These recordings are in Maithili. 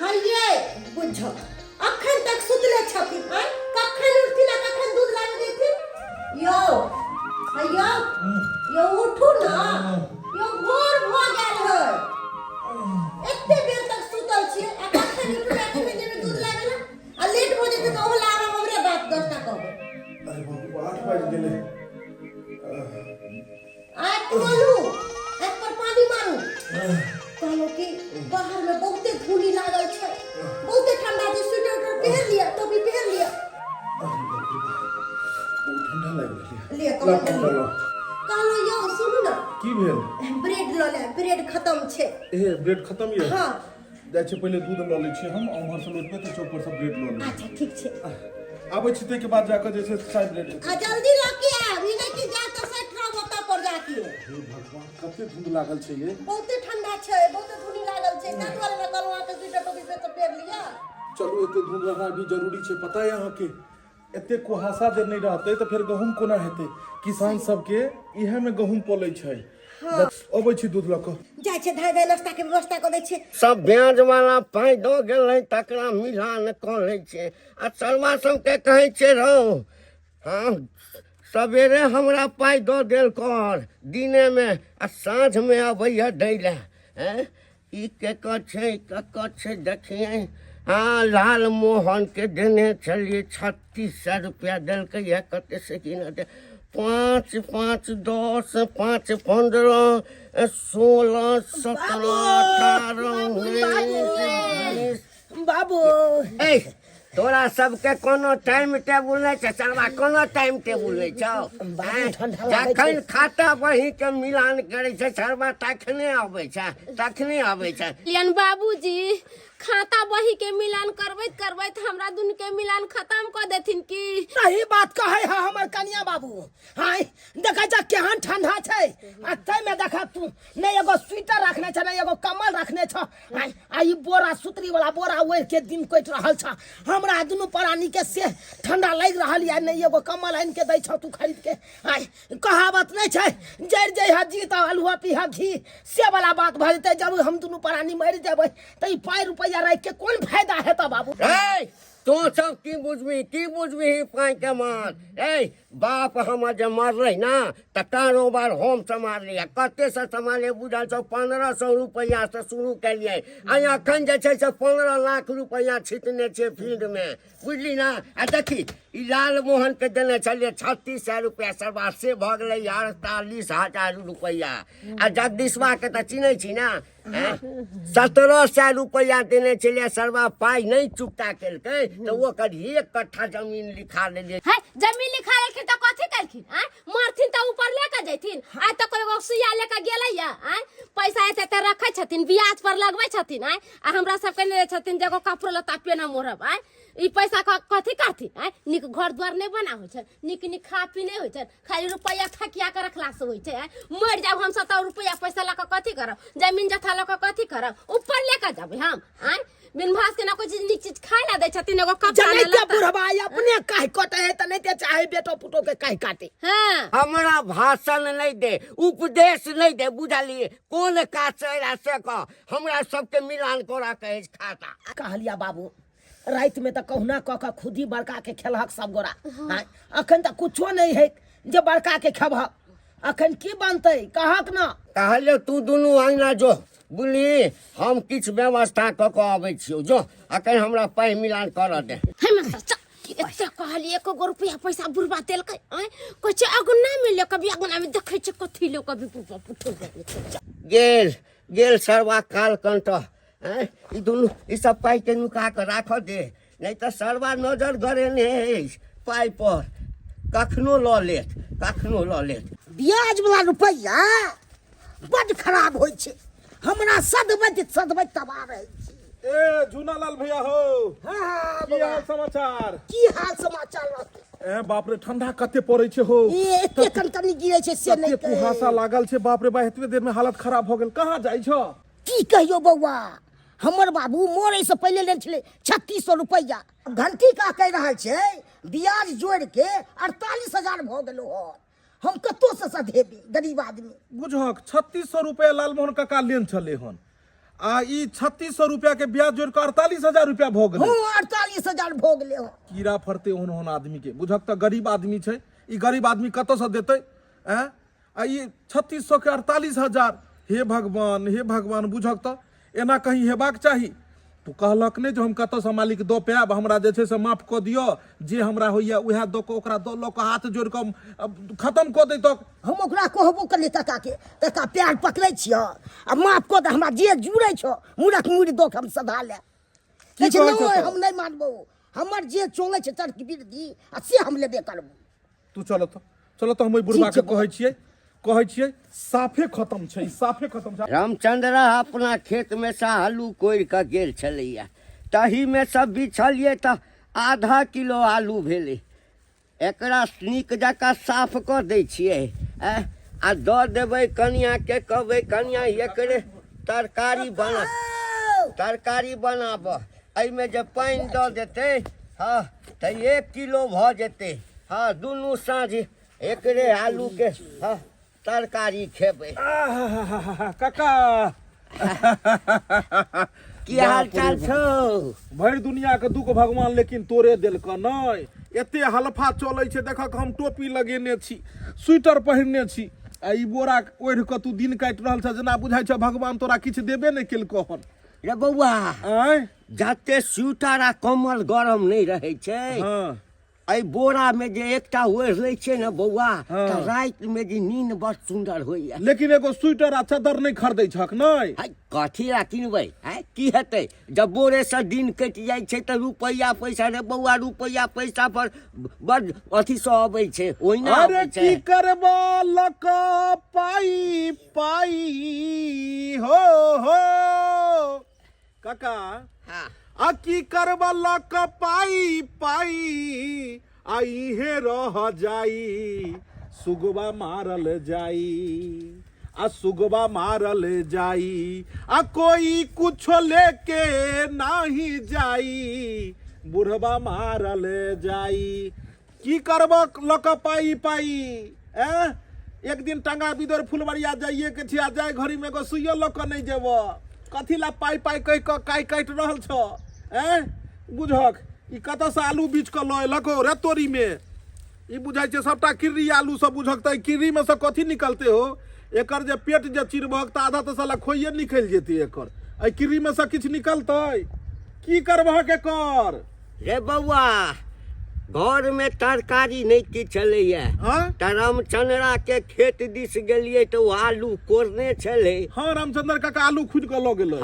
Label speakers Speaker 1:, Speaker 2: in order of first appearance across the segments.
Speaker 1: हइये बुझ अखन तक सुतले छथिन आँय कखन उठथिन आ कखन दूध लाबे देथिन यौ हइयो यौ उठू ना यौ भोर भऽ गेल है एते बेर तक सुतल छियै आ कखन उठबै आ कखन जेबै दूध लाबे ला आ लेट भऽ जेतै तऽ ओहो ला अहाँ हमरे बात दसटा कहबै
Speaker 2: अरे बाबू 8 बाजि गेलै
Speaker 1: आँख खोलू आँख पर पानी मारू कहलहुँ कि बाहर में बहुते धूनी लागल छै बहुते ठंडा छै स्वेटर उटर पहिर लिअ टोपी पहिर लिअ
Speaker 2: अरे बाप रे बाप बहुत ठंडा लागि रहल
Speaker 1: लिअ
Speaker 2: ला
Speaker 1: कमल
Speaker 2: ठंडा ला
Speaker 1: कहलहुँ यौ सुनू ने
Speaker 2: की भेल
Speaker 1: ब्रेड लऽ ले ब्रेड खत्म छै
Speaker 2: ए ब्रेड खत्म यऽ
Speaker 1: हाँ
Speaker 2: जाइ छी पहिले दूध लऽ लै छी हम उम्हर से लौटबै तऽ चौक पर से ब्रेड लऽ लेबै
Speaker 1: अच्छा ठीक छै
Speaker 2: आबै छी ताहिके बाद जाकऽ जे छै से चाय ब्रेड
Speaker 1: आ जल्दी लऽ के आयब ई नहि कि जा तऽ सेट रहब ओतऽ पर जाके
Speaker 2: हे भगवान कते धुंध लागल छै ये
Speaker 1: बहुते ठंडा छै बहुते धुनी लागल छै ताहि दुआरे ने कहलहुँ अहाँके स्वेटर टोपी से तऽ पहिर लिअ
Speaker 2: चलू एते धुंध रहना भी जरूरी छै पता है अहाँके एते कुहासा जे नहि रहतै तऽ फेर गहूम कोना हेतै किसान सबके इएह मे गहूम पलै छै अबै छी दूध लऽ कऽ
Speaker 1: जाइ छै धाय धाय नाश्ता के व्यवस्था कऽ दै छियै
Speaker 3: सब ब्याज वाला पाइ दऽ गेलै तकरा मिलान कऽ लै छै आ सरवा सबके कहै छै रौ हँ सवेरे हमरा पाइ दऽ देल कर दिनेमे आ साँझमे अबैए दै लए आँय ई केकर छै ककर छै देखियै हँ लाल मोहनके देने छलियै 3600 रुपैआ देलकै यऽ कते से गिन 5 5 10 5 15 16 17 18 19 20
Speaker 4: बाबू
Speaker 3: ए तोरा सबके कोनो टाइम टेबुल नहि छै सरवा कोनो टाइम टेबुल नहि छौ
Speaker 4: बाबू, ठंडा लागै छै।
Speaker 3: जखन खाता बही के मिलान करै छै सरवा तखने अबै छै तखने अबै छै
Speaker 5: लियन बाबूजी खाता बही के मिलान करबैत करबैत हमरा दुनू के मिलान खत्म कऽ देथिन की
Speaker 4: सही बात कहै है हमर कनिया बाबू हाय देखै छ केहन ठंडा छै आ ताहिमे देख तू नहि एगो स्वेटर रखने छ नहि एगो कम्बल रखने छ आ आ ई बोरा सुतरी वाला बोरा ओढ़ के दिन कटि रहल छ हमरा दुनू प्राणी के से ठंडा लागि रहल यऽ नहि एगो कम्बल आनि के दै छ तू खरीद के आय कहावत नहि छै जरि जइह जीत अल्हुआ पीह घी से वाला बात भऽ जेतै जब हम दुनू प्राणी मरि जेबै तऽ ई पाइ रुपैआ राखि के कोन फायदा हेतऽ बाबू
Speaker 3: ए तू सब की बुझबी की बुझबी पाइ के मान ए बाप हमर जे मरलै ने तऽ कारोबार हम सम्हारलियै कतेसँ सम्हारलियै बुझल छौ 1500 रुपैआसँ शुरू केलियै आ एखन जे छै से 15 लाख रुपैआ छिटने छियै फील्डमे बुझली ने आ देखी ई लाल मोहनके देने छलियै 3600 रुपैआ सरबा से भऽ गेलै 48,000 रुपैआ आ जगदीशबाके तऽ चिन्है छी ने 1700 रुपैआ देने छलियै सरवा पाइ नहि चुकता केलकै तऽ ओकर 1 कट्ठा जमीन लिखा लेलियै
Speaker 5: है जमीन लिखा लेलखिन तऽ कथी केलखिन आँय मरथिन तऽ ऊपर ले के जैथिन आइ तऽ कोइ एगो सुइया ले के गेलै या आँय पैसा एते एते रखै छथिन ब्याज पर लगबै छथिन आँय आ हमरा सबके नहि दै छथिन जे एगो कपड़ो लत्ता पेनह मोड़ब आँय ई पैसा कथी करथिन आँय नीक घर द्वार नहि बना होइ छै नीक नीक खा पी नहि होइ छै खाली रुपैआ थकिया के रखला से होइ छै आँय? मरि जाब हम सब तऽ रुपैआ पैसा लऽ कऽ कथी करब जमीन जथा लऽ कऽ कथी करब ऊपर ले कऽ जेबै हम आँय बिन भास के ना कोई चीज नीक चीज खाय ला दै छथिन एगो कपड़ा
Speaker 4: जनै
Speaker 5: ना
Speaker 4: के
Speaker 5: लत्ता।
Speaker 4: बुढ़बा ई अपने काहि कटे है तऽ नहि ते चाहे बेटो पुतो के काहि काटे
Speaker 5: हाँ
Speaker 3: हमरा भाषण नहि दे उपदेश नहि दे बुझलियै कोन काज से अयला से कह हमरा सबके मिलान करऽ के अछि खाता
Speaker 4: कहलिया बाबू रातिमे तऽ कहुना कऽ कऽ खुदी बड़काके खेलहक सब गोरा आँय, अखन तऽ कुछो नहि है जे बड़काके खेबहक अखन की बनतै कहक न
Speaker 3: कहलियौ तू दुनू अङ्गना जो बुझली हम किछु व्यवस्था कऽ कऽ अबै छियौ जो अखन हमरा पाइ मिलान करऽ दे
Speaker 5: हे मास्टर चल एते कहलियै एको गो रुपया पैसा बुढ़बा देलकै आँय कहै छै अगुना मिले कभी अगुना मे देखै छै कथी ले कभी बुढ़बा पुठो
Speaker 3: गेल गेल सरवा काल कंठ आँय ई दुनू ई सब पाइके नुका कऽ राखऽ दे नहि तऽ सरवा नजर गड़ेने अछि पाइ पर कखनो लऽ लेत कखनो लऽ लेत
Speaker 4: ब्याज वाला रुपैआ बड खराब होइ छै हमरा सदबैत सदबैत तबाह रहै छी
Speaker 2: ए झूनालाल भैया हो
Speaker 4: हाँ, हाँ,
Speaker 2: की हाल समाचार
Speaker 4: की हाल समाचार रहतै
Speaker 2: ए बाप रे ठंडा कते पड़ै छै हो
Speaker 4: ई एते कनकनी गिरै छै से नहि
Speaker 2: कते कुहासा लागल छै बाप रे बा एतबे देर में हालत खराब भऽ गेल कहाँ जाइ छ
Speaker 4: की कहियो बौआ हमर बाबू मरै से पहिले लेने छलै 3600 रुपैआ घंटी का कहि रहल छै ब्याज जोड़ि के 48,000 भऽ गेलो हन हम कतौ से सधेबी गरीब आदमी
Speaker 2: बुझहक 3600 रुपया लालमोहन काका लेन छलै हन आ ई 3600 रुपया के ब्याज जोड़ के 48000 रुपया भऽ गेलै।
Speaker 4: हूँ, 48000 भऽ गेलै हँ।
Speaker 2: कीड़ा फड़तै ओहन ओहन आदमी के। बुझक तऽ गरीब आदमी छै, ई गरीब आदमी कतऽसँ देतै? आँय, आ ई 3600 के 48000। हे भगवान, हे भगवान, बुझक तऽ एना कहीं हेबाक चाही? तू कहलक नहि जे हम कतऽसँ मालिक दऽ पायब, हमरा जे छै से माफ कऽ दिअ, जे हमरा होइए उएह दऽ कऽ ओकरा दऽ लऽ कऽ हाथ जोड़ि कऽ खतम कऽ दैतक।
Speaker 4: हम ओकरा कहबो केलियै काकाके, काका पैर पकड़ै छियह आ माफ कऽ दे, हमरा जे जुड़ै छौ मुड़क मुड़ि दऽ कऽ हम सधा ले।
Speaker 2: की
Speaker 4: कहै छै,
Speaker 2: कहै छौ
Speaker 4: नहि
Speaker 2: तऽ?
Speaker 4: हम नहि मानबौ, हमर जे चलै छै तर्क वृद्धि आ से हम लेबे करबौ।
Speaker 2: तू चल तऽ, चल तऽ, हम ओहि बुढ़बा के
Speaker 4: ठीक छै।
Speaker 2: कहै छियै साफे खतम छै, साफे खतम छै।
Speaker 3: रामचंद्र अपना खेतमे सँ आलू कोड़ि कऽ गेल छलैया, तहीमे सब बिछलियै तऽ आधा किलो आलू भेलै। एकरा नीक जकाँ साफ कऽ दै छियै आ दऽ देबै कनिआँके, कहबै कनिआँ एकरे तरकारी बना, तरकारी बनाबऽ। एहिमे जे पानि दऽ देतै हँ तऽ 1 किलो भऽ जेतै। हँ, दुनू साँझ एकरे आलूके हँ तरकारी खेबै।
Speaker 2: आहाहाहा, काका।
Speaker 3: की हाल चाल छौ?
Speaker 2: भरि दुनिया के दुख भगवान लेकिन तोरे देलक। नहि एते हल्फा चलै छै, देखक हम टोपी लगेने छी, स्वेटर पहिरने छी, आ ई बोरा ओढ़ि कऽ तू दिन काटि रहल छ, जेना बुझाइ छ भगवान तोरा किछु देबे नहि केलकौ हन।
Speaker 3: रे बौआ।
Speaker 2: आँय?
Speaker 3: जते स्वेटर आ कम्बल गरम नहि रहै छै, एहि बोरा में जे एकटा ओढ़ि लै छियै ने बौआ, तऽ राति में जे नींद बड़ सुंदर होइया।
Speaker 2: लेकिन एगो स्वेटर आ चदर नहि खरीदै छक नहि?
Speaker 3: है, कथी ला किनबै? है, की हेतै जब बोरे से दिन कटि जाइ छै तऽ रुपैआ पैसा रे बौआ, रुपैआ पैसा पर बड़ अथी से अबै छै, ओहिना
Speaker 2: अरे
Speaker 3: अबै छै।
Speaker 2: की करबा लक पाई पाई हो हो काका? आ की करबा लक पाई पाई, आ इहे रह जाई, सुगवा मारल जाई, आ सुगवा मारल जाई, आ कोई कुछो लेके नाही जाई, बुढ़वा मारल जाई। की करब लऽ कऽ पाई पाई? एँ, एक दिन टंगा बिदोर फुलबरिया जाइए के छै, आ जाय घड़ी में एगो सुइयो लऽ कऽ नहि जेब। कथी ला पाई पाई कहि कऽ काइ काटि रहल छ? एँ, बुझक ई कतऽसँ आलू बीछ कऽ लऽ एलक हो रे तोरी में? ई बुझाइ छै सबटा किर्री आलू सब। बुझक तऽ किर्री में से कथी निकलते हो? एकर जे पेट जे चिरबहक तऽ आधा तऽ साला खोइए निकलि जेतै एकर। एहि किर्री में से किछु निकलतै? की करबहक एकर?
Speaker 3: रे बौआ, घर में तरकारी नहि किछु छलैया तऽ रामचंद्रा के खेत दिस गेलियै तऽ ओ आलू कोरने छलै।
Speaker 2: हँ, रामचंद्र काका आलू खुद कऽ लऽ गेलै।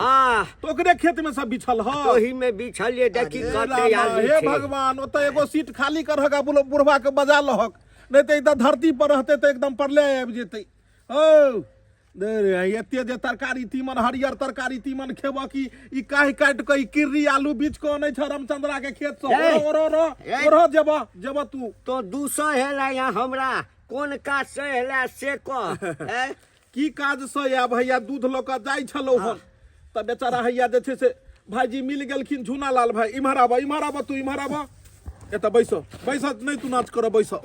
Speaker 2: तऽ ओकरे खेत में सब बिछल ह?
Speaker 3: ओही में बिछलियै, देखी
Speaker 2: हे
Speaker 3: कते
Speaker 2: रामा,
Speaker 3: आलू
Speaker 2: हे
Speaker 3: छै।
Speaker 2: भगवान, ओतऽ एगो सीट खाली करहक आ बुढ़बा के बजा लहक, नहि तऽ एकदम धरती पर रहतै तऽ एकदम परले आबि जेतै। औ दे रे, एते जे तरकारी तीमन, हरियर तरकारी तीमन खेबह कि ई काहि काटि कऽ ई किर्री आलू बीछ कऽ अनै छ रामचंद्रा के खेत से?
Speaker 3: ए,
Speaker 2: ओरो ओरो
Speaker 3: ए।
Speaker 2: ओरो जेबह, जेबह तू।
Speaker 3: तो 200 हेला या हमरा कोन काज से हेला से कह, ए?
Speaker 2: की काज से आयब? हैया दूध लऽ कऽ जाइ छलहुँ हन तऽ बेचारा हैया जे छै से भाईजी मिल गेलखिन, झूना लाल भाई। इम्हर आबह, इम्हर आबह तू, इम्हर आबह, एतऽ बैसो, बैसो, नहि तू नाच करऽ, बैसो।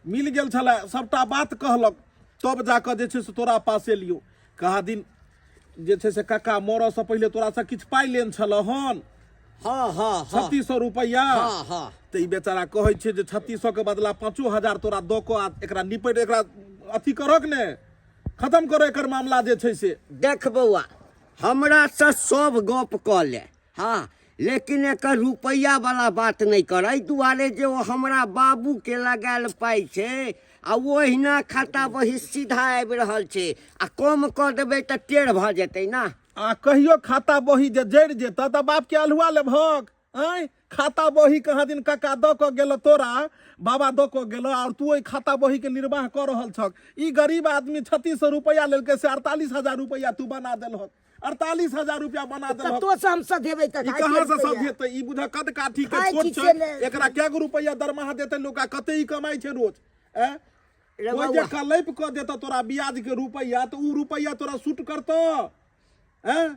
Speaker 2: मिल गेल छलै, सबटा बात कहलक, तब जाकऽ जे छै से तोरा पास एलियौ। कहा दिन जे छै से काका मरऽसँ पहिले तोरासँ किछु पाइ लेन छलऽ हन?
Speaker 3: हाँ हाँ हाँ
Speaker 2: 3600 रुपैआ।
Speaker 3: हाँ हाँ
Speaker 2: तऽ ई बेचारा कहै छै जे 3600 के बदला 5000 तोरा दऽ कऽ आ एकरा निपटि, एकरा अथी करक ने, खतम करो एकर मामला जे छै से।
Speaker 3: देख बौआ, हमरा से सब गप कऽ ले, हाँ, लेकिन एकर रुपैआ वाला बात नहि कर। एहि दुआरे जे ओ हमरा बाबू के लगायल पाइ छै आ ओहिना खाता बही सीधा आबि रहल छै, आ कम कऽ देबै तऽ टेढ़ भऽ जेतै ने।
Speaker 2: आ कहियो खाता बही जे जरि जेतऽ तऽ बापके अल्हुआ लेबहक? आँय, खाता बही कहाँ दिन काका दऽ कऽ गेल तोरा, बाबा दऽ कऽ गेल, आओर तू ओहि खाता बहीके निर्वाह कऽ रहल छक। ई गरीब आदमी 3600 रुपैआ लेलकै, से 48000 रुपैआ तू बना देलहक, 48000 रुपया बना देलहक।
Speaker 4: कतौ से हम सधेबै तऽ
Speaker 2: ई कहाँ से सधेतै? ई बुझ कद काठी के
Speaker 4: खाइ
Speaker 2: छोट
Speaker 4: छी
Speaker 2: छै।
Speaker 4: से ने।
Speaker 2: एकरा कै गो रुपैआ दरमाहा देतै लोक आ कते ई कमाइ छै रोज? ऐं,
Speaker 3: रे
Speaker 2: कोइ जे
Speaker 3: बौआ।
Speaker 2: कलैप कऽ देतऽ तोरा ब्याज के रुपैआ तऽ ऊ रुपैआ तोरा सूट करतऽ? ऐं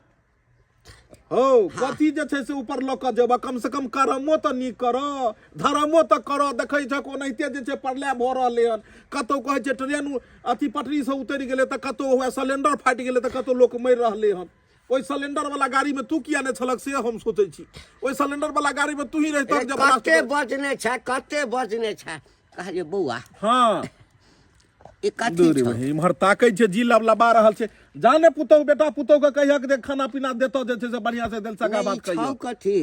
Speaker 2: हौ, कथी जे छै से ऊपर लऽ कऽ जेबऽ? कम से कम करमो तऽ नीक करऽ, धरमो तऽ करऽ। देखै छक ओनाहिते जे छै प्रलय भऽ रहलै हन। कतहु कहै छै ट्रेन अथी पटरीसँ उतरि गेलै, तऽ कतहु हुए सिलेंडर फाटि गेलै, तऽ कतहु लोक मरि रहलै हन। ओहि सिलेंडर वाला गाड़ी में तू किया नहि छलक से हम सोचै छी ओहि सिलेंडर वाला गाड़ी में तू ही रहितक जे blast
Speaker 3: कते बजने छै कते बजने छै कहलियै बौआ
Speaker 2: हाँ
Speaker 3: ई कथी
Speaker 2: दूर
Speaker 3: छौ
Speaker 2: बहिं, इम्हर ताकै छै जी लबलबा रहल छै जाने पुतहु बेटा पुतहु के कहियक जे खाना पीना देतौ जे छै से बढ़िया से दिल सका
Speaker 3: नहि,
Speaker 2: बात
Speaker 3: ई छौ
Speaker 2: कहियो
Speaker 3: कथी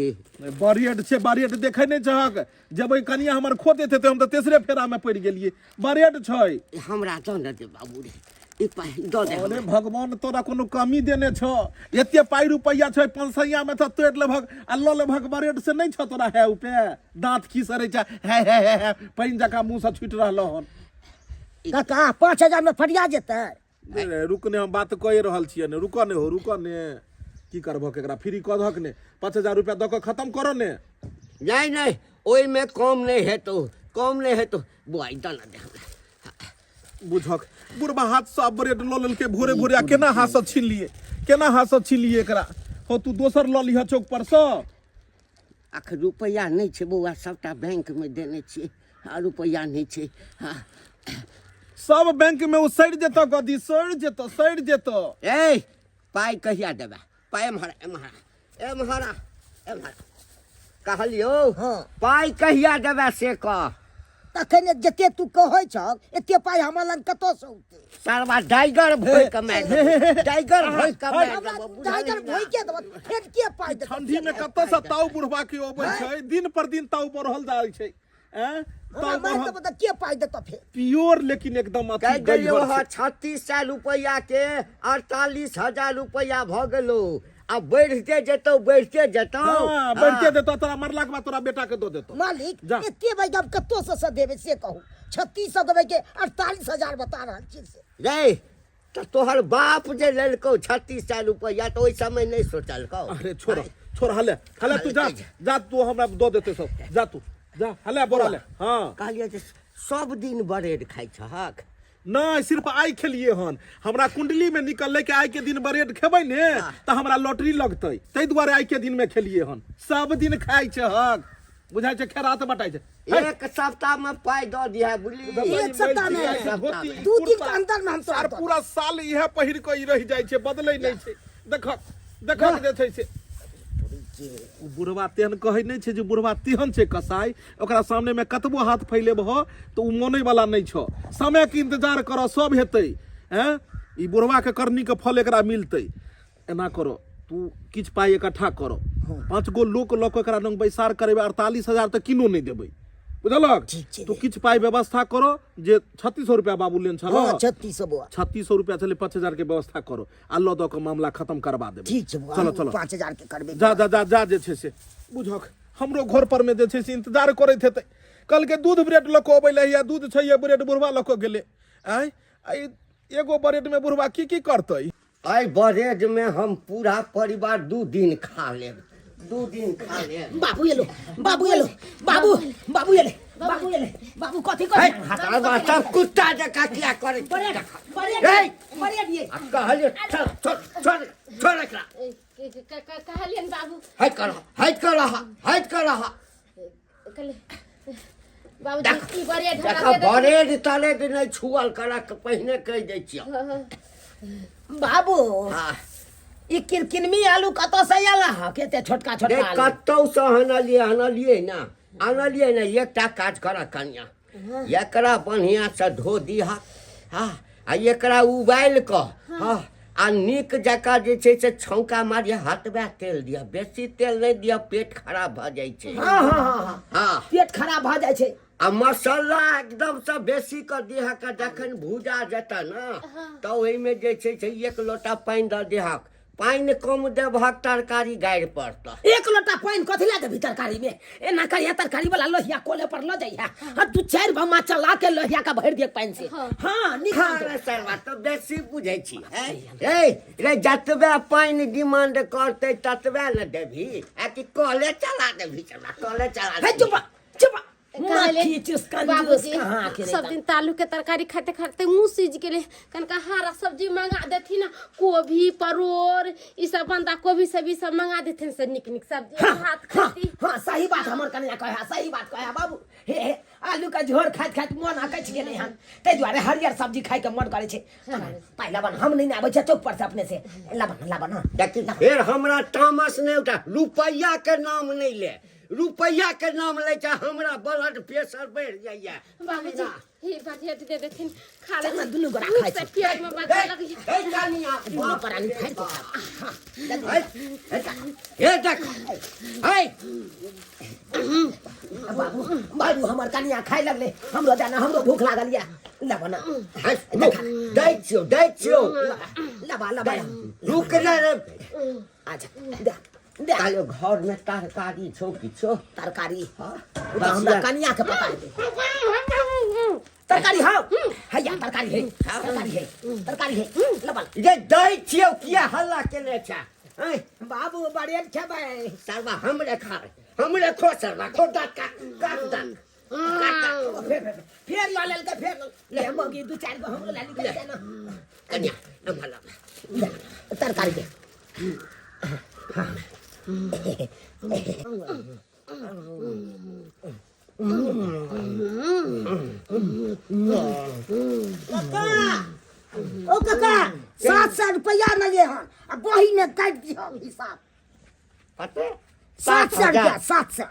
Speaker 2: बरियट छै बरियट देखै नहि छहक जब कनिया हमर खो देते तऽ हम तऽ तेसरे फेरा में पड़ि गेलियै बरेड छै
Speaker 3: ई हमरा दऽ ने दे बाबू रे ई पाइ दऽ दे
Speaker 2: अरे
Speaker 3: हमरा।
Speaker 2: भगवान तोरा कोनो कमी देने छौ एते पाइ रुपैआ छै पंसैया में तऽ तोड़ि लेबहक आ लऽ लेबहक बरेड से नहि छौ तोरा है उपे दाँत खीसरै छै है है है है पानि जकाँ मुँह से छुटि रहलौ हन
Speaker 4: काका 5000 में फरिया जेतै
Speaker 2: रे, रुक ने हम बात कए रहल छियै ने रुकऽ ने हो रुकऽ ने की करबहक एकरा फ्री कऽ दहक ने 5000 रुपया दऽ कऽ खतम करऽ ने
Speaker 3: नहि नहि ओहिमे कम नहि हेतौ कम नहि हेतौ बौआ ई दऽ ने दे हमरा
Speaker 2: बुझक बुढ़बा हाथसँ ब्रेड लऽ लेलकै भोरे भोरे आ केना हाथसँ छीन लिए केना हाथसँ छीन लिए एकरा हो तू दोसर लऽ लिह चौक परसँ
Speaker 3: अखन रुपैआ नहि छै बौआ सभटा बैंकमे देने छियै आ रुपैआ नहि छै हँ
Speaker 2: सब बैंक में ओ सड़ि जेतौ गदी सड़ि जेतौ सड़ि जेतौ
Speaker 3: ए पाइ कहिया देबै पाइ एम्हर एम्हर एम्हर एम्हर कहलियौ
Speaker 4: हँ।
Speaker 3: पाइ कहिया देबै से कह
Speaker 4: तखन जते तू कहै छह एते पाइ हमरा लग कतऽसँ औतै
Speaker 3: सरवा डाइगर भोइ के मारि देबौ डाइगर भोइ के मारि
Speaker 4: हमरा
Speaker 3: देबौ बुझलही
Speaker 4: टाइगर
Speaker 3: ना?
Speaker 4: भोइ के देबो फेर के पाइ देतौ
Speaker 2: ठंडी में कतऽ से ताऊ बुढ़बा के अबै छै दिन पर दिन ताऊ बढ़ल जाइ छै ऐं
Speaker 4: हमरा
Speaker 2: ताऊ
Speaker 4: मारि
Speaker 2: बढ़ल
Speaker 4: देबो तऽ के पाइ देतौ फेर
Speaker 2: प्योर लेकिन एकदम अथी
Speaker 3: कहि देलियौ
Speaker 2: गइहर
Speaker 3: हँ
Speaker 2: छै।
Speaker 3: 3600 रुपैआ के 48,000 रुपैआ भऽ गेलौ आ बढ़िते जेतौ बढ़िते जेतौ
Speaker 2: हाँ बढ़ते देतौ तोरा मरला के बाद तोरा बेटा के दऽ देतौ
Speaker 4: मालिक
Speaker 2: जा।
Speaker 4: एते बैग हम कतौ से से देबै से कहू 3600 देबै के 48000 बता रहल छी से
Speaker 3: रे तऽ तोहर बाप जे लेलकौ 3600 रुपैआ तऽ ओहि समय नहि सोचलकौ
Speaker 2: अरे छोड़ छोड़ हले हले तू जा जा तू हमरा दऽ देते सब जा तू जा हले बोरा ले हाँ
Speaker 3: कहलियै जे सब दिन ब्रेड खाइ छहक
Speaker 2: नहि सिर्फ आइ खेलिए हन हमरा कुंडली में निकललै कि आइ के दिन ब्रेड खेबै ने तऽ हमरा लॉटरी लगतै ताहि दुआरे आइ के दिन में खेलिए हन सब दिन खाइ छै हक बुझाइ छै खेरात बटाइ छै हे,
Speaker 3: एक सप्ताह में पाइ दऽ दिहा बुझली
Speaker 4: एक सप्ताह में।
Speaker 2: एक धोती,
Speaker 4: दू दिन के
Speaker 2: कुर्ता,
Speaker 4: अंदर में हम तोरा
Speaker 2: आर
Speaker 4: दऽ
Speaker 2: पूरा साल इएह पहिर कऽ ई रहि जाइ छै बदलै नहि छै देखक देखक जे छै से ओ बुढ़वा तेहन कहै नहि छै जे बुढ़वा तेहन छै कसाई ओकरा सामने में कतबो हाथ फैलेबह तऽ ओ मानै वाला नहि छौ समय के इंतजार करऽ सब हेतै हैं ई बुढ़वा के करनी के फल एकरा मिलतै एना करो तू किछु पाइ इकट्ठा करो पाँच गो लोक लऽ कऽ एकरा लग बैसार करेबै 48,000 तऽ किनो नहि देबै बुझलक
Speaker 4: ठीक छै।
Speaker 2: तू किछु पाइ व्यवस्था करो जे 3600 रुपया बाबू लेन छल
Speaker 4: हाँ 3600 बौआ
Speaker 2: 3600 रुपया छलै 5000 के व्यवस्था करो आ लऽ दऽ कऽ मामला खत्म करबा देबै
Speaker 4: ठीक छै बौआ
Speaker 2: चलो चलो
Speaker 4: 5000 के करबै
Speaker 2: जा जा जा जा जे छै से बुझक हमरो घर पर में जे छै से इंतजार करैत हेतै कहलकै दूध ब्रेड लऽ कऽ अबै लए या दूध छै या ब्रेड बुढ़वा लऽ कऽ गेलै आँय आ ई एगो ब्रेड में बुढ़वा की की करतै
Speaker 3: एहि ब्रेड में हम पूरा परिवार 2 दिन खा लेब 2 दिन खा लेब
Speaker 4: बाबू एलो बाबू एलो बाबू बाबू एले बाबू एले बाबू कथी
Speaker 3: हे,
Speaker 4: कथी
Speaker 3: हटाबा सब कुत्ता जकाँ किया करै छी?
Speaker 4: ब्रेड ब्रेड
Speaker 3: हे!
Speaker 4: ब्रेड ये
Speaker 3: आ कहलियै छोड़ छोड़ छोड़ छोड़ एकरा
Speaker 5: कहलियनि बाबू
Speaker 3: हटि कऽ रह हटि कऽ रह हटि कऽ रह
Speaker 5: कहलियै बाबूजी ई ब्रेड
Speaker 3: देख
Speaker 5: हमरा दे देथिन।
Speaker 3: ब्रेड तरेड नहि छुअल करक पहिने कहि दै छियौ
Speaker 4: बाबू
Speaker 3: हाँ
Speaker 4: ई किरकिनमी आलू कतऽ से आयल ह केते छोटका
Speaker 3: रे
Speaker 4: छोटका आलू
Speaker 3: कतौसँ अनलियै अनलियै ने अनलियै ने एकटा काज करऽ कनिया एकरा बढ़िआँसँ धो दिह हँ आ एकरा उबालि कऽ हँ आ नीक जकाँ जे छै से छौंका मारिह हतबे तेल दिअ बेसी तेल नहि दिअ पेट खराब भऽ जाइ छै
Speaker 4: हाँ हाँ हाँ हाँ
Speaker 3: हँ
Speaker 4: पेट खराब भऽ जाइ छै
Speaker 3: आ मसाला एकदमसँ बेसी कऽ दिहक आ जखन भुजा जेतह ने तऽ ओहिमे जे छै से एक लोटा पानि दऽ दिहक पानि कम देबहक तरकारी गाड़ि पड़तह
Speaker 4: एक लोटा पानि कथी लए देबही तरकारी में एना करिया तरकारी वाला लोहिया कोले पर ल जइहा आ दू चारि बमा चला के लोहिया का भरि दिए पानि से हाँ नीक
Speaker 3: हाँ
Speaker 4: बनतौ।
Speaker 3: रे सरवा तो बेसी बुझै छी हैं? ए रे जतबे पानि डिमांड करतै ततबे ने देबही आ कि कले चला देबही सरवा कले चला
Speaker 4: हे
Speaker 3: देबही
Speaker 4: चुप चुप मक्खी चूस कंजूस
Speaker 5: बाबूजी
Speaker 4: कहाँ के
Speaker 5: सब दिन तालू के तरकारी खाते खाते मुंह सीज गेले। कनका हरा सब्जी मंगा देथिन, कोबी परोड़ ई सब, बंदा कोबी सब ई सब मंगा देथिन से निक निक सब्जी।
Speaker 4: हाँ,
Speaker 5: भात
Speaker 4: हाँ,
Speaker 5: खाती।
Speaker 4: हाँ, सही बात हमर कनिया कहे, सही बात कहे बाबू। हे हे, आलू के झोर खाइत खाइत मन अकछि गेलै हन, ताहि दुआरे हरियर सब्जी खाइके मन करै छै। पाइ लबन, हम नहि आबै छै चौक पर से अपने से लबन लबन। हाँ।
Speaker 3: देखी, फेर हमरा तामस नहि उठा, रुपैआ के नाम नहि ले, रुपैआ के नाम लै छै हमरा ब्लड प्रेशर बढ़ि जाइए।
Speaker 5: बाबूजी, हे बाजी दे देथिन, खा ले।
Speaker 4: चल ना, दुनू गोरा
Speaker 5: भूख
Speaker 4: खाइ
Speaker 5: से
Speaker 4: छी।
Speaker 5: पेट में बजा लगैया।
Speaker 3: हे कनिया,
Speaker 4: दुनू प्राणी फाड़ि के खा। हाँ,
Speaker 3: हे हे देख, हे
Speaker 4: बाबू बाबू, हमर कनिया खाइ लगले, हमरो जाना, हमरो भूख लागल या, लबन।
Speaker 3: हे, दै छियौ, दै छियौ।
Speaker 4: लबा लबा।
Speaker 3: रुक ना रे।
Speaker 4: अच्छा, दे दे।
Speaker 3: काल्हि घर में तरकारी छौ किछो?
Speaker 4: तरकारी? हाँ, ओ तऽ हमरा कनिया के पता हेतै। तरकारी? हाँ, हैया तरकारी है, तरकारी है, तरकारी है, लबन।
Speaker 3: ये दै छियौ, किया हल्ला केने छै? हैं?
Speaker 4: बाबू, बड़े खेबै।
Speaker 3: सरवा हमरे खा, हमरे खो, सरवा खो, दाँत काट, काट दाँत, काट दाँत।
Speaker 4: फेर फेर लऽ लेलकै, फेर ले मौगी, दू चारि गो हमरो लए निकल ना।
Speaker 3: कनिया, एम्हर लाब।
Speaker 4: तरकारी दे।
Speaker 6: काका, ओ काका, 700 रुपया नहीं हन आ बही में काटि दिहऽ हिसाब।
Speaker 3: कते?
Speaker 6: 700 रुपया, 700।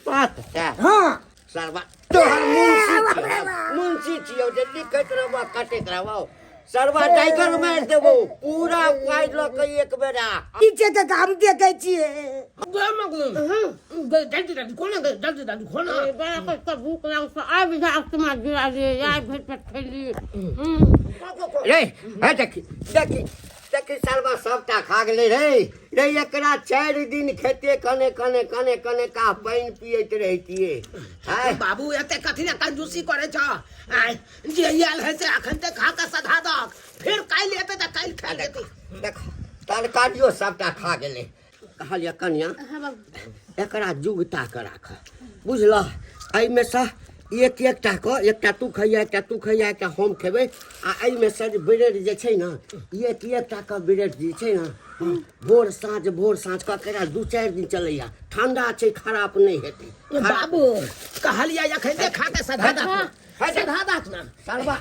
Speaker 3: 700?
Speaker 6: हाँ।
Speaker 3: सरवा तोहर मुंशी छियौ, मुंशी छियौ जे लिखैत रहबऽ कटैत रहबौ? सरवा टाइगर मारि देबौ, पूरा पाइ लऽ कऽ एक बेरा।
Speaker 6: की छै काका, हम देखै छियै।
Speaker 4: दादी दादी कोना गई? दादी दादी कोना?
Speaker 5: बड़ा कष्ट, भूख लागल छै, आबि जा तुम्हार गिरा दे, आइ भरि पेट खैली।
Speaker 3: रे हे, देखी देखी देखी, सरवा सबटा खा गेलै रे। रे, एकरा 4 दिन खेते कने कने कने कने का पानि पियैत रहितियै। आँय?
Speaker 4: बाबू, एते कथी ने कंजूसी करे छ? आय, जे आयल है से अखन तक खा के सधा दक, फिर काल्हि एते तऽ काल्हि खा लेतै।
Speaker 3: देख, तरकारियो सबटा खा गेलै। कहलियै कनिया,
Speaker 5: हाँ बाबू।
Speaker 3: एकरा जुगता के राख, बुझलह? एहिमे सँ एक एकटा कऽ, एकटा तू खैया, एकटा तू खैया, एकटा हम खेबै। आ एहिमे सँ जे ब्रेड जे छै ने, एक एकटा कऽ ब्रेड जे छै ने, भोर साँझ भोर साँझ कऽ के 2-4 दिन चलैया। ठंडा छै, खराब नहि हेतै।
Speaker 4: ए बाबू, कहलियै अखन ते खा के सधा दक ना, सधा दक ना।
Speaker 3: सरवा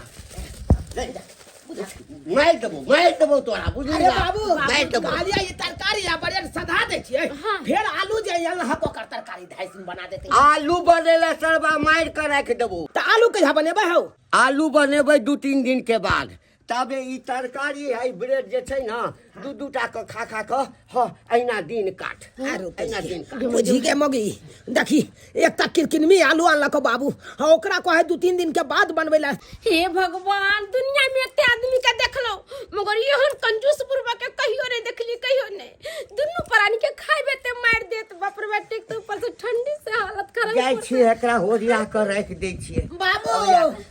Speaker 3: मारि देबौ, मारि देबौ तोरा, बुझली?
Speaker 4: अरे बाबू,
Speaker 3: मारि देबौ।
Speaker 4: कहलियै ई तरकारी आ ब्रेड सधा दै छियै, फेर आलू जे आयल हक ओकर तरकारी ढाई दिन बना देतै।
Speaker 3: आलू बनेला सरवा मारि कऽ राखि देबौ।
Speaker 4: तऽ आलू कहिया बनेबै हौ?
Speaker 3: आलू बनेबै 2-3 दिन के बाद। तबे ई तरकारी है, ब्रेड जे छै ने, दू दू टा कऽ खा खा कऽ, हँ, अहिना दिन काट,
Speaker 4: आरो
Speaker 3: अहिना दिन काट।
Speaker 4: बुझी के मगी, देखी, एकटा किरकिनमी आलू आनलक बाबू, हाँ, ओकरा कहे 2-3 दिन के बाद बनबै ला।
Speaker 5: हे भगवान, दुनिया में एते आदमी के देखलहुँ मगर एहन कंजूस बुढ़बा के कहियो नहीं देखली, कहियो नहीं। दुनू प्राणी के खाइबे ते मारि देत। बाप रे बाप, एक तो ऊपर से ठंडी से हालत खराब।
Speaker 3: जाइ छियै, एकरा होरिया कऽ राखि दै छियै।
Speaker 4: बाबू,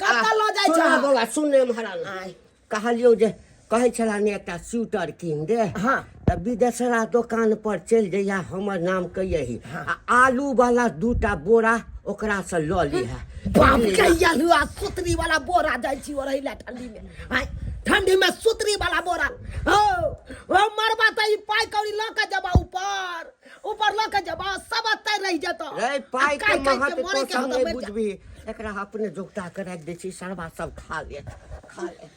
Speaker 4: कतऽ लऽ जाइ
Speaker 3: सुन
Speaker 4: छह?
Speaker 3: बौआ, सुन महाराज, कहलियौ जे कहै छला ने एकटा स्वेटर कीन दे।
Speaker 4: हाँ।
Speaker 3: तऽ विदेशरा दोकान पर चलि जइहा, हमर नाम कहियही आ आलू वाला दूटा बोरा ओकरा से लऽ लिहा।
Speaker 4: बाप के, आलू आ सुतरी वाला बोरा? जाइ छी ओरही ला ठंडी में? आँय, ठंडी में सुतरी वाला बोरा? हो हो मरबा तऽ ई पाइ कौड़ी लऽ के जबा, ऊपर ऊपर लऽ के जबा, सब एतै रहि जेतौ।
Speaker 3: रे, पाइ
Speaker 4: आ
Speaker 3: के
Speaker 4: काहि काहि
Speaker 3: महत्व
Speaker 4: मरै
Speaker 3: तो
Speaker 4: के
Speaker 3: सब
Speaker 4: हौ तऽ
Speaker 3: नहि
Speaker 4: मरि जा।
Speaker 3: बुझबही। एकरा अपने जोगता के राखि दै छी, सरवा सब खा लेत, खा लेत।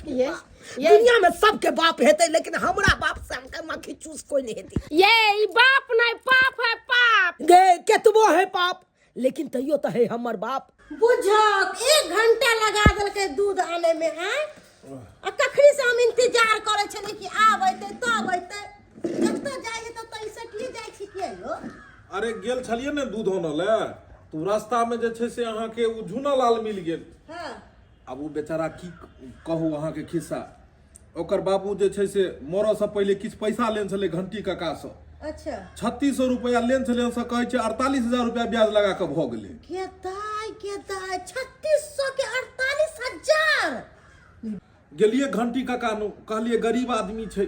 Speaker 5: ये
Speaker 4: दुनिया में सबके बाप हेतै, लेकिन हमरा बाप से हमके मक्खी चूस कोई नहीं हेतै।
Speaker 5: ये ई बाप नहीं, पाप है, पाप।
Speaker 4: गे, केतबो है पाप, लेकिन तैयो तऽ है हमर बाप।
Speaker 1: बुझक, 1 घंटा लगा देलकै दूध आने में। आय, आ कखनी से हम इंतजार करै छलियै कि आब अयतै तब अयतै। जतऽ जाइ है ततऽ ई सटिए जाइ छी किया यौ?
Speaker 2: अरे, गेल छलियै ने दूध आनऽ लए, तऽ रास्तामे जे छै से अहाँके ओ झूना लाल मिल गेल। आब ओ बेचारा, की कहू अहाँके खिस्सा, ओकर बाबू जे छै से मरऽसँ पहिले किछु पैसा लेने छलै घंटी काकासँ। 3600 रुपया लेने छलै, से कहै छै 48,000 रुपया ब्याज लगा कऽ भऽ गेलै।
Speaker 1: के दाय, के दाय, 3600 के 48,000?
Speaker 2: गेलियै घंटी काका नु, कहलियै गरीब आदमी छै,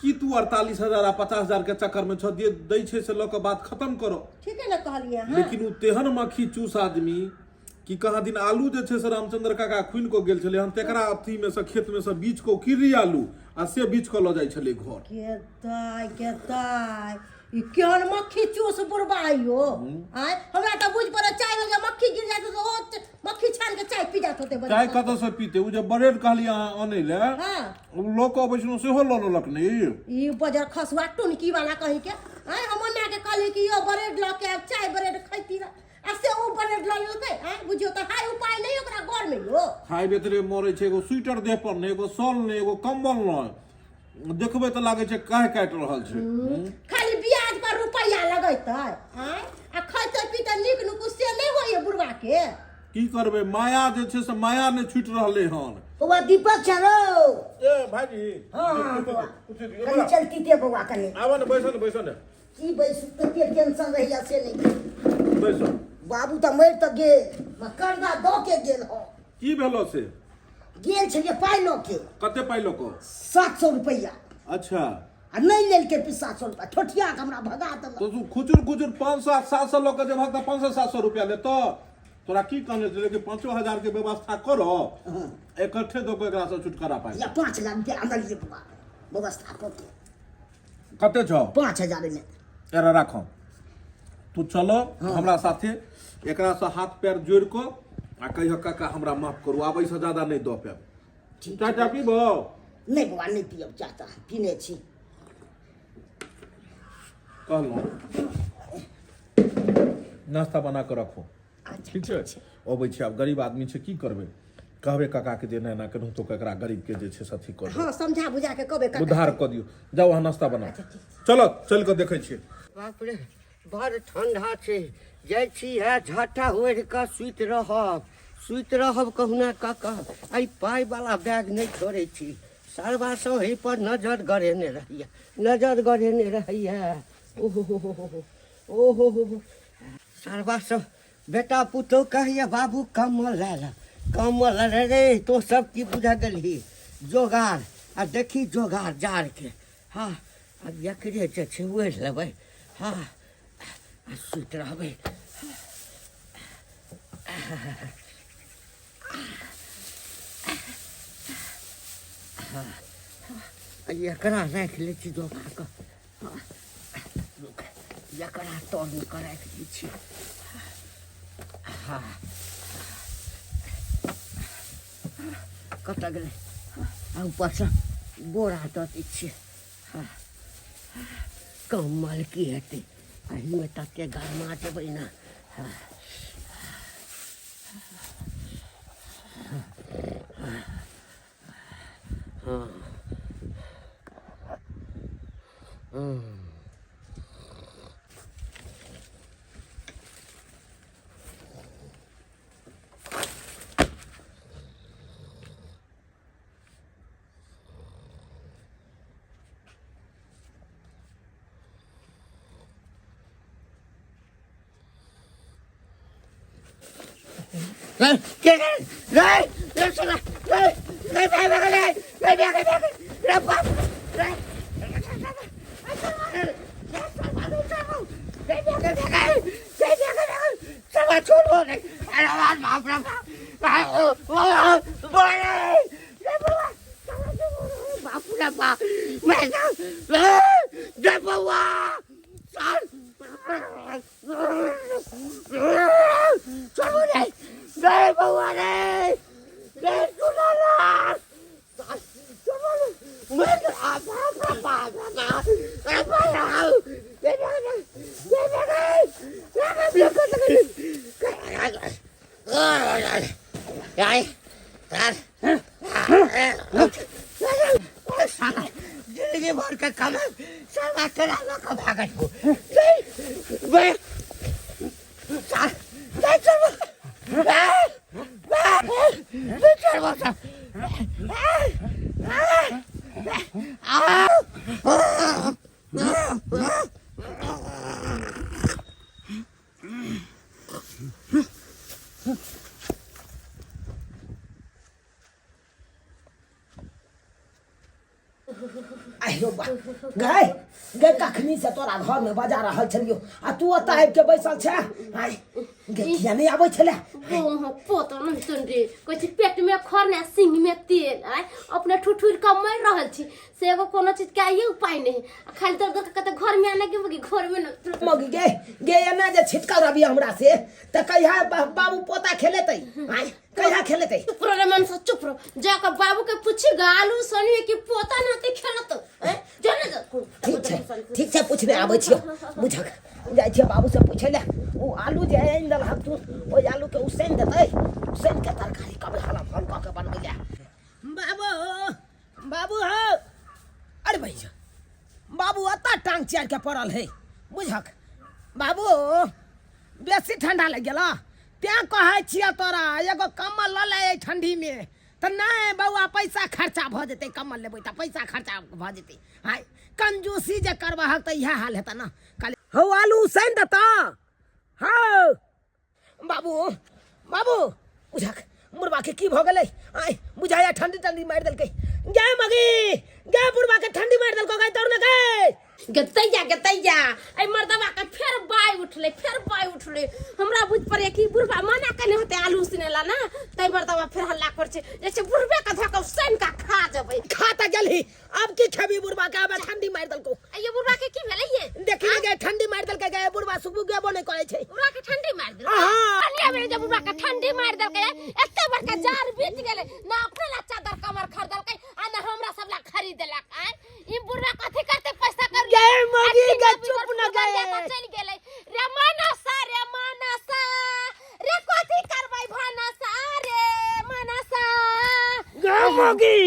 Speaker 2: की तू 48,000 आ 50,000 के चक्कर में छ दे दै छै से लऽ कऽ बात खत्म करो
Speaker 1: ठीके ने कहलियै अहाँ
Speaker 2: लेकिन ओ तेहन मक्खी चूस आदमी कि कहाँ दिन आलू जे छै से रामचंद्र काका खुनि कऽ गेल छलै हन तेकरा अथी में से खेत में से बीछ कऽ किरी आलू आ से बीछ कऽ लऽ जाइ छलै घर
Speaker 1: के दाय के दाय ई केहन मक्खी चूस बुढ़बा यो आय हमरा तऽ बुझ पड़े चाय में जे मक्खी गिर जात तऽ ओ मक्खी छान के चाय पी जात होते बड़ी
Speaker 2: चाय कतऽ से पीते ओ जे ब्रेड कहलियै अहाँ अनै लए
Speaker 1: हाँ
Speaker 2: ओ लऽ कऽ अबै छलहुँ सेहो लऽ लेलक ने ई
Speaker 1: ई बजर खसुआ टुनकी वाला कहीं के आय हम माय के कहली कि यो ब्रेड लऽ के आब चाय ब्रेड खैती रह आ से ओ ब्रेड लऽ लेलकै आय बुझियौ तऽ हाय उपाय नहि ओकरा घर में यो
Speaker 2: खाय बेतरे मरै छै एगो स्वेटर देह पर नहि एगो शॉल नहि एगो कम्बल नहि देखबै तऽ लागै छै काहे काटि रहल छै
Speaker 1: खाली ब्याज पर रुपैआ लगैतै आँय आ खैतै पीतै नीक नुकु से नहि होइए बुढ़बा के
Speaker 2: की करबै माया जे छै से माया नहि छूटि रहलै हन
Speaker 6: बौआ दीपक छै रौ
Speaker 2: ए भाईजी
Speaker 6: हाँ हाँ बौआ कनि चलती दे बौआ कनि
Speaker 2: आबऽ ने बैसऽ ने बैसऽ ने
Speaker 6: की बैसू कते टेंशन रहैया से नहि
Speaker 2: बैसऽ
Speaker 6: बाबू तऽ मरि तऽ गेल कर्जा दऽ के गेल हँ
Speaker 2: की भेलो से
Speaker 6: गेल छलियै पाइ लऽ के
Speaker 2: कते पाइ लऽ कऽ
Speaker 6: 700 रुपैआ
Speaker 2: अच्छा
Speaker 6: आ नहि लेलकै फिर 700 रुपैआ ठोठिया के हमरा भगा देलक
Speaker 2: तो तू खुचुर खुचुर 500 700 लऽ कऽ जेबहक तऽ 500 700 रुपया लेतौ तोरा की कहने छलै कि 5000 के व्यवस्था करो इकट्ठे दऽ कऽ एकरा से छुटकारा पाइ
Speaker 6: या 5 लाख रुपया आनलियै बौआ व्यवस्था कऽ के
Speaker 2: कते छौ
Speaker 6: 5000 मे
Speaker 2: एकरा राखो तू चलो हमरा साथे एकरा से हाथ पैर जोड़ कऽ आ कहियो काका हमरा माफ करू आबै से ज्यादा नहि दऽ पायब
Speaker 6: ठीक
Speaker 2: चाय चाय पीबो
Speaker 6: नहि बौआ नहि पियब चाह ताह पीने छी
Speaker 2: कहलहुँ नाश्ता बना कऽ रखो
Speaker 6: अच्छा
Speaker 2: ठीक छै अबै छै आब गरीब आदमी छै की करबै कहबै काकाके जे एना एना केनाहितो कऽ एकरा गरीबके जे छै से अथी कऽ दियौ
Speaker 1: हँ समझा बुझा के कहबै काका
Speaker 2: उद्धार कऽ दियौ जाउ अहाँ नाश्ता बनाउ चलो चलि कऽ देखै छियै
Speaker 3: बाप रे बड़ ठंडा छै जाइ छी है झट्टा ओढ़ि कऽ सुति रहब सुति रहब कहुना कऽ कऽ एहि पाइवला बैग नहि छोड़ै छी सरबा सब एहि पर नजर गड़ेने रहैया नजर गड़ेने रहैया ओहो हो हो हो ओहो हो हो सरबा सब बेटा पुतोह कहैया बाबू कम्बल लए ला कम्बल लए रे रे तो सब की बुझा गेलही जोगाड़ आ देखी जोगाड़ जाड़के हँ आब एकरे जे छै ओढ़ि लेबै हँ आ सुति रहबै आ एकरा राखि लै छी जोगा कऽ एकरा तरमे कऽ राखि दै छी हँ कतऽ गेलै आ ऊपरसँ बोरा दऽ दै छियै हँ कम्बल की हेतै एहिमे तते गरमा जेबै ने हँ हँ रे के रे रे रे साला रे रे भाग भाग रे रे भाग भाग रे बाप रे जिंदगी भर के कमाई साला तेरा लोग भागल हो
Speaker 4: आहिरो बा गए गए कखनी से तोरा घर में बजा रहल छलियो आ तू ओतऽ आबि के बैसल छे आय गे किया नहि आबै छले
Speaker 5: वहाँ पोता नहीं सुन रे कहै छी पेट में खर ने सिंह में तेल आय अपने ठुठुर के मर रहल छी से एगो कोनो चीज के आइए उपाय नहीं आ खाली दर्द के कहते घर में आने के मगी घर में न
Speaker 4: मगी गे गे एना जे छिटका रहबी हमरा से तऽ कहिया बाबू पोता खेलेतै आय कहिया खेलेतै
Speaker 5: चुप रहो रे मनसा चुप रहो जाकर बाबू के पूछी गालू सोनी कि पोता नाते खेलत हैं जाने दो
Speaker 4: ठीक छै ठीक छै पूछने आबै छियौ बुझक जाइ छियै बाबू से पूछै लए ओ आलू जे आनि देलहक तू ओहि आलूके उसैन देतै उसैन के तरकारी कबै हलम हल कऽ के बनबै लए बाबू बाबू हो अरे भैया बाबू अतऽ टांग चियार के पड़ल है बुझक बाबू बेसी ठंडा लागि गेल तें कहै छियै तोरा एगो कम्बल लऽ ले एहि ठंडीमे तऽ नहि बौआ पैसा खर्चा भऽ जेतै कम्बल लेबै तऽ पैसा खर्चा भऽ जेतै आँय कंजूसी जे करबहक तऽ इएह हाल हेतै ने खाली हौ आलू उसैन देतऽ हौ बाबू बाबू बुझक बुढ़बा के की भऽ गेलै आय बुझाया ठंडी ठंडी मारि देलकै गे मगी गे बुढ़बा के ठंडी मारि देलको गै दौड़ ने गै
Speaker 5: गतैया गतैया एहि मर्दबा के फेर बाय उठले फेर बाय उठले हमरा बुझ पड़े कि बुढ़बा मना केने होते आलू उसने ला ना तै मर्दबा फेर हल्ला कर छै जैसे बुढ़बे के धक उसैन का खा जबै
Speaker 4: खा तऽ गेलही अब की खेबी बुढ़बा के आबे ठंडी मारि देलको
Speaker 5: आ ये बुढ़बा के की भेलै ये
Speaker 4: देखी ने गे ठंडी मारि देलकै गे बुढ़बा सुबह गेबो नहि करै छै
Speaker 5: बुढ़बा के ठंडी मारि देलकै
Speaker 4: आहा।
Speaker 5: कनिया बेर जे बुढ़बा के ठंडी मारि देलकै एते बड़का जार बीत गेलै ना अपने ला चादर कमर खरीदलकै आ ना हमरा सब ला खरीदलक आय ई बुढ़बा कथी करते पैसा कर
Speaker 4: गे मगी गे चुप न गे
Speaker 5: चलि गेलै रे मानसा रे मानसा रे कथी करबै भानसा रे मानसा
Speaker 4: गे मगी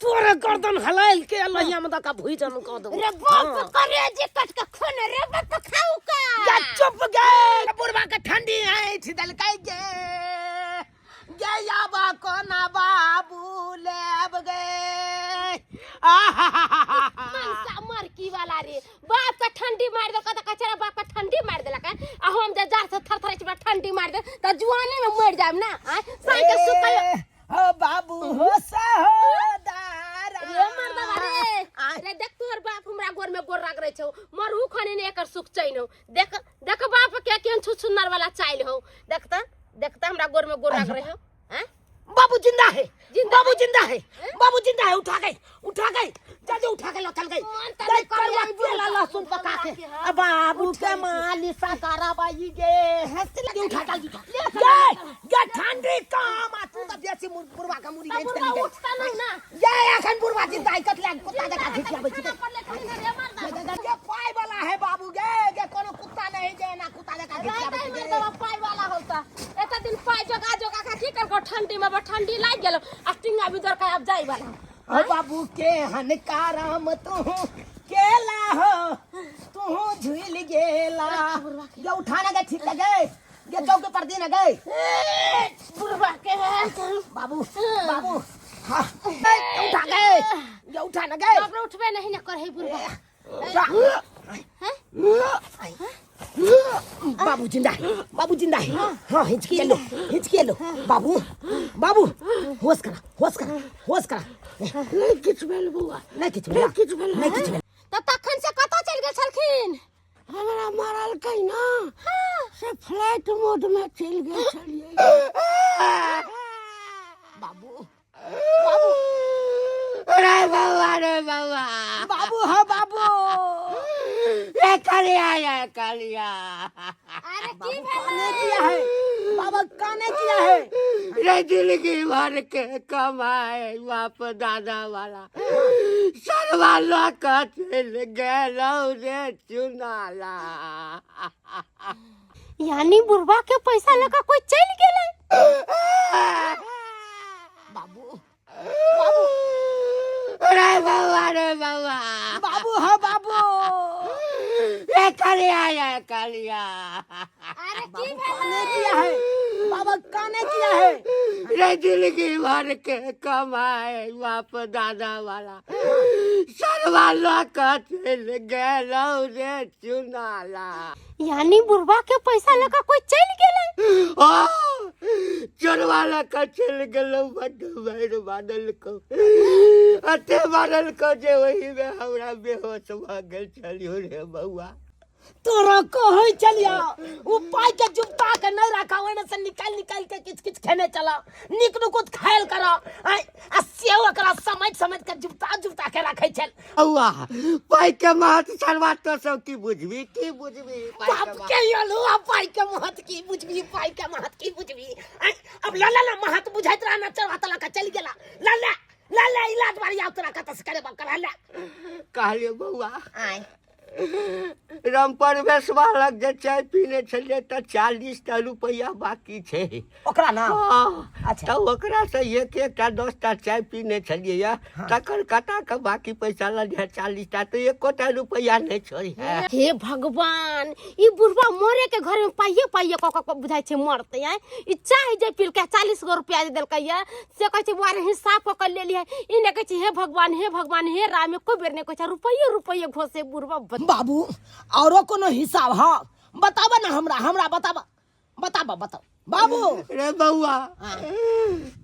Speaker 4: तोरे गर्दन हलाइल के लोहिया में दका भुइजन क दो
Speaker 5: रे बाप करे जे कट के खून रे बाप खाऊ का
Speaker 4: गे चुप गे बुढ़बा के ठंडी ऐठ देलकै गे गे याबा कोना बाबू लेब गे
Speaker 5: मनसा मरकी वाला रे बाप के ठंडी मार देलक त कचरा बाप के ठंडी मार देलक आ हम जे जार से थरथरै छी ठंडी मार दे त जुआने में मर जाब ना आ साँझ के सुतै
Speaker 4: हो बाबू हो सहोदारा
Speaker 5: रे मर्दवा रे रे देख तोहर बाप हमरा गोर में गोर रगड़ै छौ मरहू खने ने एकर सुख चैन हौ देख देख बाप के केहन छुछुन्नर वाला चाइल हौ देख त देख त हमरा गोर में गोर रगड़ै हौ हैं
Speaker 4: बाबू जिंदा है
Speaker 5: जिंदा
Speaker 4: बाबू जिंदा है बाबू जिंदा है उठा गई उठा गई जल्दी उठा के लथल गई
Speaker 5: मन त
Speaker 4: गई
Speaker 5: नहीं करे
Speaker 4: करुआ
Speaker 5: आई
Speaker 4: तेल आ लहसुन पका के अब बाबू के मालिश कराबाई गे हंस लगे उठा जल्दी उठा गे गे ठंडी काम आ तू त बेसी बुढ़वा का मुरी
Speaker 5: त
Speaker 4: गई
Speaker 5: बुढ़वा उठता नहीं ना
Speaker 4: ये अखन बुढ़वा जिंदा है कतला कुत्ता जका घिचियाबै छै
Speaker 5: पर ले खाली रे मर्दा
Speaker 4: गे पाई वाला है बाबू गे गे कोनो कुत्ता नहीं जे ना कुत्ता जका घिचियाबै
Speaker 5: रहतै
Speaker 4: छै
Speaker 5: मर्दवा पाइ वाला होता एते दिन पाइ जोगा जोगा के की करको ठंडी में बड़ ठंडी लागि गेल आ टिंगा भी दरका आब जाय वाला
Speaker 4: ओ बाबू के हनकाराम तू केला हो तू झूल गेला ये उठाना के ठीक लगे ये चौके पर देना गए
Speaker 5: बुढ़वा के
Speaker 4: बाबू बाबू हाँ ए, उठा गए ये उठाना गए
Speaker 5: बाप रे उठबे नहीं ना करे बुढ़वा
Speaker 4: उठा। बाबू जिंदा है बाबू जिंदा है हाँ हिचकी लो हिचकी लो बाबू बाबू होश करा होश करा होश करा
Speaker 3: नहीं किछु भेल बौआ
Speaker 4: नहीं किछु भेल
Speaker 3: किछु भेल
Speaker 4: नहीं किछु भेल
Speaker 5: तऽ तखन से कतऽ चलि गेल छलखिन
Speaker 3: हमरा मारलकै ना से फ्लाइट मोड में चलि गेल छलियै
Speaker 4: बाबू
Speaker 3: रे बाबा रे बाबा
Speaker 4: बाबू हाँ बाबू
Speaker 3: ए कालिया ए कालिया
Speaker 5: अरे की भेल
Speaker 4: काने किया है बाबा काने किया है
Speaker 3: रे जिंदगी भर के कमाए बाप दादा वाला सरवा लऽ कऽ चलि गेलौ रे चुनाला
Speaker 5: यानी बुढ़वा के पैसा लगा कोई चल गेलै
Speaker 4: बाबू
Speaker 3: रे बाबा रे बाबा
Speaker 4: बाबू हाँ बाबू
Speaker 3: ए कालिया ए कालिया
Speaker 5: अरे की भेल
Speaker 4: काने किया है बाबा काने किया है
Speaker 3: रे जिंदगी भर के कमाए बाप दादा वाला सरवा चोरवा लऽ कऽ चलि गेलौ रे चुनाला।
Speaker 5: यानी बुढ़वा के पैसा लगा कोई चल गेलै।
Speaker 3: ओ चोरवा लऽ कऽ चलि गेलौ, बड्ड मारि मारलकौ, एते मारलकौ जे ओहिमे हमरा बेहोश भऽ गेल छलियौ रे बौआ।
Speaker 4: तोरा कहै छलिया ओ पाइ के जुमता के नहीं रखा, ओहिमे से निकालि निकालि के किछु किछु खेने चला, नीक नुकुत खायल कर। आ से ओकरा समझ समझ के जुमता जुमता के रखै छल।
Speaker 3: बौआ, पाइ के महत्व सरवा तो सब की बुझबी, की बुझबी पाइ के
Speaker 4: बाप
Speaker 3: महत्व?
Speaker 4: के यलो, आ पाइ के महत्व की बुझबी, पाइ के महत्व की बुझबी? आँय, अब ला ला ला महत्व बुझैत रह ना, चढ़ा तला के चलि गेला। ला ला ला ला इलाज बारी आब तोरा कतऽ से करेबा करा ला।
Speaker 3: कहलियौ बौआ,
Speaker 4: आँय,
Speaker 3: रामपर बेसवा लग जे चाय पीने छलियै तऽ 40 टा रुपैआ बाकी छै
Speaker 4: ओकरा ना।
Speaker 3: हँ।
Speaker 4: अच्छा।
Speaker 3: तऽ ओकरा से एक एकटा 10 टा चाय पीने छलियै या, तकर कटा के बाकी पैसा लगिहे 40 टा, तऽ एकोटा रुपैआ नहि छोड़िहे।
Speaker 5: हे भगवान, ई बुढ़वा मरे के घर में पाइये पाइये कऽ कऽ बुझाइ छै मरतै। आँय, ई चाय जे पिलकै 40 गो रुपया जे देलकै ये, से कहै छै बुआ रे हिसाब कऽ कऽ लेलियै। ई नहि कहै छै हे भगवान, हे भगवान, हे राम, एको बेर नहि कहै छै। रुपैये रुपैये घोसे बुढ़वा।
Speaker 4: बाबू, औरो कोनो हिसाब ह? बताबऽ ना हमरा, हमरा बताबऽ, बताबऽ, बताओ बाबू।
Speaker 3: रे बौआ,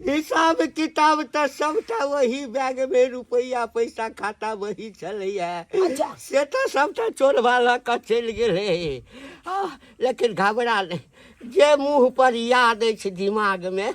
Speaker 3: हिसाब किताब तऽ सबटा वही बैग में रुपैआ पैसा खाता वही छलैया।
Speaker 4: अच्छा।
Speaker 3: से तऽ सबटा चोरबा लऽ कऽ चलि गेलै। लेकिन घबरा नहि, जे मुँह पर याद अछि दिमाग में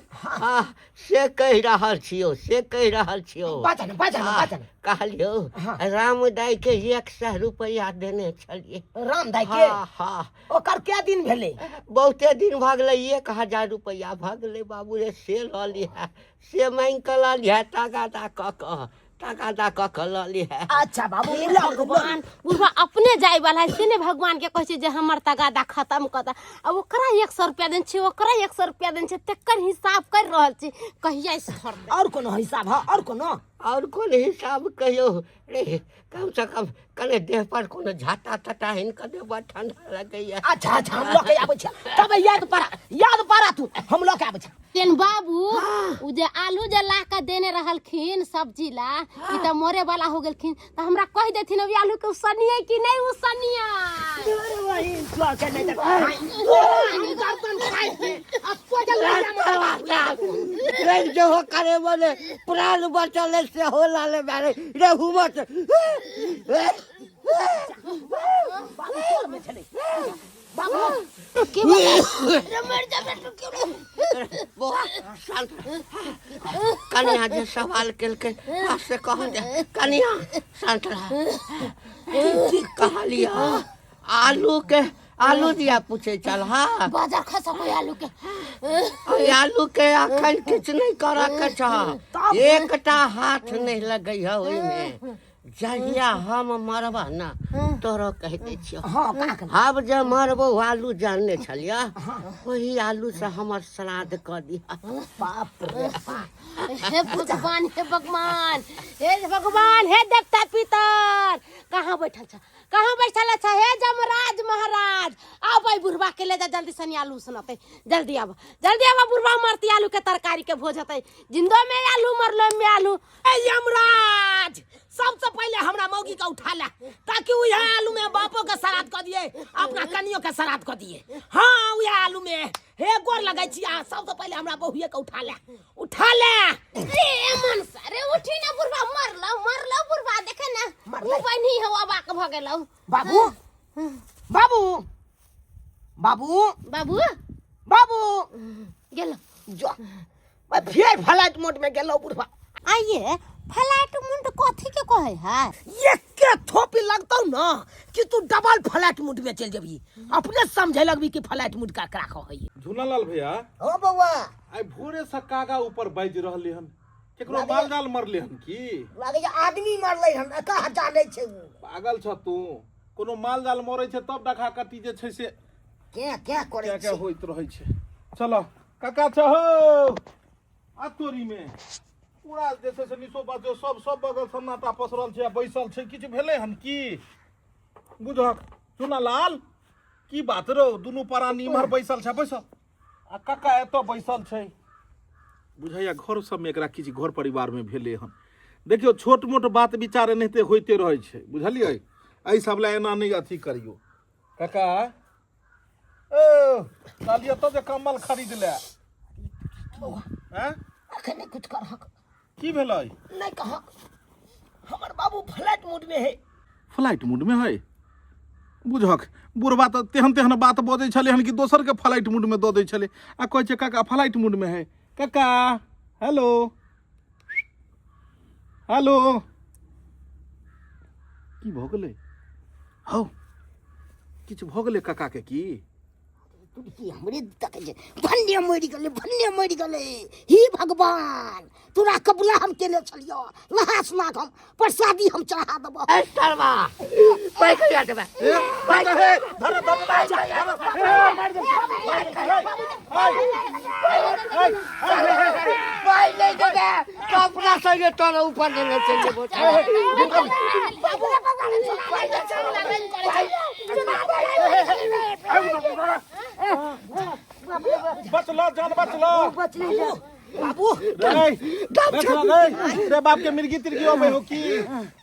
Speaker 3: से कहि रहल छियौ, से कहि रहल छियौ।
Speaker 4: बाजऽ ने, बाजऽ ने, बाजऽ ने।
Speaker 3: कहलियौ,
Speaker 4: हाँ।
Speaker 3: राम दाई के 100 रुपैआ देने छलियै।
Speaker 4: राम दाई के?
Speaker 3: हाँ, हाँ।
Speaker 4: ओकर कै दिन भेलै?
Speaker 3: बहुते दिन भऽ गेलै, 1000 रुपैआ भऽ गेलै बाबू रे। से लऽ लिहे, से मांगि कऽ लऽ लिहे, तगादा कऽ कऽ, तगादा कऽ कऽ लऽ लिहे।
Speaker 4: अच्छा बाबू,
Speaker 5: हे
Speaker 4: लऽ
Speaker 5: भगवान, बुढ़वा अपने जाय वाला है से ने भगवान के कहै छै जे हमर तगादा खत्म कऽ दे। आ ओकरा 100 रुपया देने छै, ओकरा 100 रुपया देने छै, तेकर हिसाब करि रहल छी कहिया से।
Speaker 4: और कोनो हिसाब है? और कोनो?
Speaker 3: और कोन हिसाब कहियौ रे? कम से कम कने देह पर कोनो झाटा ताटा हिन कऽ दे, बड़ ठंडा लगैया।
Speaker 4: अच्छा अच्छा, हम लऽ के आबै छी तब। याद पारा, याद पारा तू, हम लऽ के आबै छी।
Speaker 5: लेकिन बाबू, उ जे आलू जे ला के देने रहलखिन सब्जी ला, ई तऽ मरे वाला हो गेलखिन, तऽ हमरा कहि देथिन अभी आलू के उसनिए कि नहीं उसनिया।
Speaker 4: तोरा के नहीं देख। हम गर्दन खाइ के आ सोजल लइया में।
Speaker 3: रे जो हो करे बोले प्राण बचल है से हो लाले बारे रे हुमत।
Speaker 4: बाबू तोर में छलै बाबू।
Speaker 5: के रे मर जा बेटू क्यों?
Speaker 3: बौआ शांत। कनिया जे सवाल केलकै आ से कह दे। कनिया शांत रह। कहलिया आलू के, आलू दिया पूछे चल। हाँ,
Speaker 5: बाजार खा सको आलू के?
Speaker 3: ओहि आलू के अखन किछु नहि करऽ के छह, एकटा हाथ नहि लगै है ओहिमे। जहिया हम मरबा ना, तोरो कहि दै छियौ।
Speaker 4: हाँ, का करबै?
Speaker 3: आब जे मरबौ, आलू जानने छलियै, ओहि आलू से हमर श्राद्ध कऽ दिह।
Speaker 4: बाप रे बाप।
Speaker 5: हे भगवान, हे भगवान, हे भगवान, हे देवता पितर, कहाँ बैठल छ, कहाँ बैठल छ? हे जमराज महाराज, आब बुढ़वा के ले जा जल्दी सनी, आलू सुनते। जल्दी आब, जल्दी आब, बुढ़वा मरती आलू के तरकारी के भोज होतै। जिंदो में आलू, मरलो में आलू।
Speaker 4: ए यमराज, सबसे पहले हमरा मौगी के उठा ले, ताकि उहे आलू में बापो के श्राद्ध कर दिए, अपना कनियो के श्राद्ध कर दिए। हाँ, उहे आलू में। हे, गोर लगै छी, आ सबसे पहले हमरा बहुए के उठा ले, उठा ले।
Speaker 5: रे मनसा रे, उठी ना, बुढ़वा मरलो, मरलो बुढ़वा, देखे ना।
Speaker 4: मरलै।
Speaker 5: उ बनी हो, अबाक भ गेलौ।
Speaker 4: बाबू, बाबू, बाबू,
Speaker 5: बाबू,
Speaker 4: बाबू
Speaker 5: गेलो।
Speaker 4: जो मैं फेर फ्लाइट मोड में गेलो बुढ़वा।
Speaker 5: आइए, फ्लाइट मुंड कथी के कहै है?
Speaker 4: एके थोपी लगतौ ना कि तू डबल फ्लाइट मोड में चल जेबही, अपने समझे लगबी कि फ्लाइट मोड का करा कहै।
Speaker 2: झूलालाल भैया।
Speaker 6: हाँ बौआ।
Speaker 2: आइ भोरे से कागा ऊपर बाजि रहले हन, केकरो माल जाल मरले हन की?
Speaker 6: लागै छै आदमी मरलै हन, कहाँ जानै छै उ।
Speaker 2: पागल छ तू? कोनो माल जाल मरै छै तब डखा कटी जे छै से
Speaker 6: के के करै
Speaker 2: क्या क्या
Speaker 6: छै
Speaker 2: होइत रहै छै। चलो काका छहो आ तोरी में पूरा जे छै से निशो बाजो सब सब बगल सन्नाटा पसरल छै आ बैसल छै, किछु भेलै हन की? बुझक चुनालाल, की बात रौ? दुनू प्राणी इम्हर बैसल छै, बैसल आ काका एतऽ बैसल छै। बुझाइया घर सबमे एकरा किछु घर परिवारमे भेलै हन। देखियौ छोट मोट बात विचार एनाहिते होइते रहै छै बुझलियै एहि सब लए एना नहि अथी करियौ काका ओ कहलियै तऽ जे कम्बल खरीद ले हैं
Speaker 4: अखन नहि कुछ करहक
Speaker 2: की भेलै
Speaker 4: नहि कहक हमर बाबू फ्लैट मूड में है
Speaker 2: फ्लाइट मूडमे है बुझक बुढ़बा तऽ तेहन तेहन बात बजै छलै हन कि दोसरके फ्लाइट मूडमे दऽ दै छलै आ कहै छै काका फ्लाइट मूडमे है काका हेलो हेलो की भऽ गेलै हौ किछु भऽ गेलै काकाके की
Speaker 6: तुलसी हमरे तक जे भन्ने मरि गेलै भन्ने मरि गेलै हे भगवान तोरा कबुला हम केने छलियो लहास नाग हम प्रसादी हम चढ़ा देबो
Speaker 3: ए सरवा पाइ कहिया देबै
Speaker 2: ए, हे, धर, धर, धर,
Speaker 3: पाइ नहि देबै तऽ अपना संगे तोरा ऊपर लेने चलि जेबो
Speaker 2: बचलो जान बचलो
Speaker 4: बाबू
Speaker 2: रे बचलो रे रे बाप के मिर्गी तिर्गी अबै हो की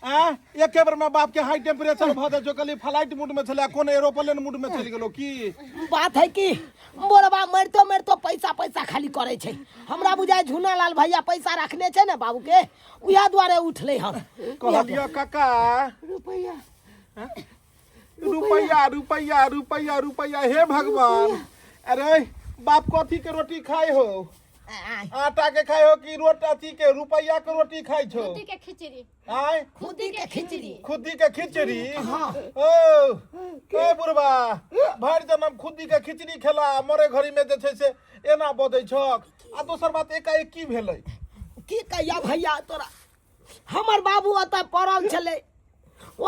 Speaker 2: आ एके बेर में बाप के हाई टेम्परेचर भ जाइ छौ कहली फ्लाइट मूड में छलै कोन एरोप्लेन मूड में चलि गेलो की
Speaker 4: बात है कि बोरबा मरितो मरितो पैसा पैसा खाली करै छै हमरा बुझाय झूना लाल भैया पैसा रखने छै ने बाबू के उएह दुआरे उठलै हन
Speaker 2: कहलियो काका
Speaker 6: रुपैया
Speaker 2: रुपैया रुपैया रुपैया रुपैया हे भगवान अरे बाप कथी के रोटी खाय हो आटा के खाय हो कि रोट अथी के रुपैया के रोटी खाय छो
Speaker 5: खुदी के खिचड़ी
Speaker 2: आय
Speaker 5: खुदी के खिचड़ी
Speaker 2: खुद्दी के खिचड़ी ओ ए बुढ़बा भरि जनम खुद्दी के खिचड़ी खेला आ मरे घड़ी में जे छै से एना बजै छक आ दोसर बात एकाएक की भेलै
Speaker 4: की कहिया भैया तोरा हमर बाबू ओतऽ पड़ल छलै